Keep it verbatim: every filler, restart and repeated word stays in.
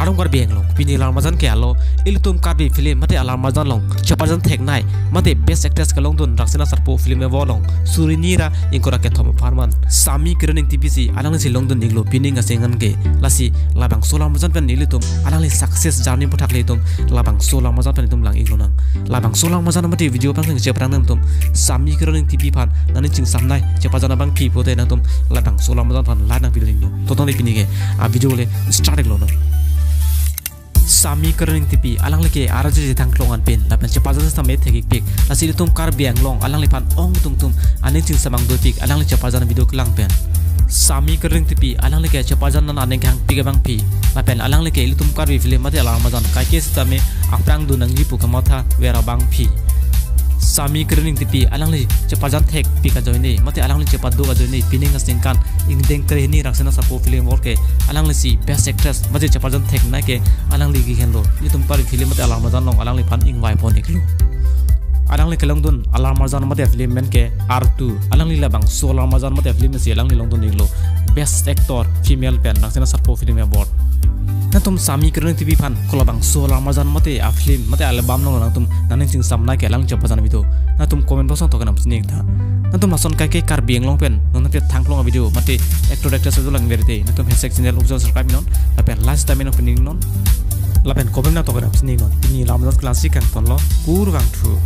Adung Karbi Anglong, pini alarmajan ke alo, ilitum Karbi film mate alarmajan along cheparjan theknei mate best actress kelongdun Rangsina Sarpo film award along suri hini ra ingkoi ra kethom apharman Sami Kiran Engtipi si alanglisi longdun iklo pining asengkan ke. Lasi labangso alarmajan pen ilitum alangli success journey aputhak ilitum labangso alarmajan pen itum lang iklonang. Labangso alarmajan mate video aphan kechephrang nangtum Sami Kiran Engtipi aphan nangning chingsamnei cheparjan abangpi pote nangtum labangso alarmajan aphan like nangpi dun iklo. To tangte pini ke a video le start iklonang. Sami Kiran Engtipi alangli ke arje thangklong anpin lapen cheparjan sitame thekikpik. Lasi ilitum Karbi Anglong alangliphan ongtungtum aning chingsamang dopik alangli cheparjan video kelang pen. Sami Kiran Engtipi alangli ke cheparjan an aning kehangpik abangpi lapen alangli ke ilitum Karbi film mate alarmajan kaike sitame aphrang dun nangji pu kamatha ver abangpi. Sami Kiran Engtipi alangli cheparjan thekpik ajoine mate alangli chepado ajoine pining asengkan ingdeng kre hini Rangsina Sarpo film award ke alanglisi best actress mate cheparjan theknei ke alangli kehenlo. Ilitum Karbi film mate alarmajan along alangliphan ingvai pon iklo. Alangli kelongdun alarmajan mate film pen ke Artu. Alangli labangso alarmajan mate film si alangli longdun iklo best actor female pen Rangsina Sarpo film award. Nangtum Sami Kiran Engtipi aphan kolabangso alarmajan mate a film mate album along nangtum nangning chingsamnei ke alang cheparjan video nangtum comment box along toke nangpachini tha. Nangtum lason kaike Karbi Anglong pen nangtum thangklong video mate actor actress ajo lang verite nangtum hashtag channel ujal subscribe non lapen like sitame nangpini non lapen comment nangtoke nangpachini non. Pini alarmajan klasi kangtonlo, kurvangthu.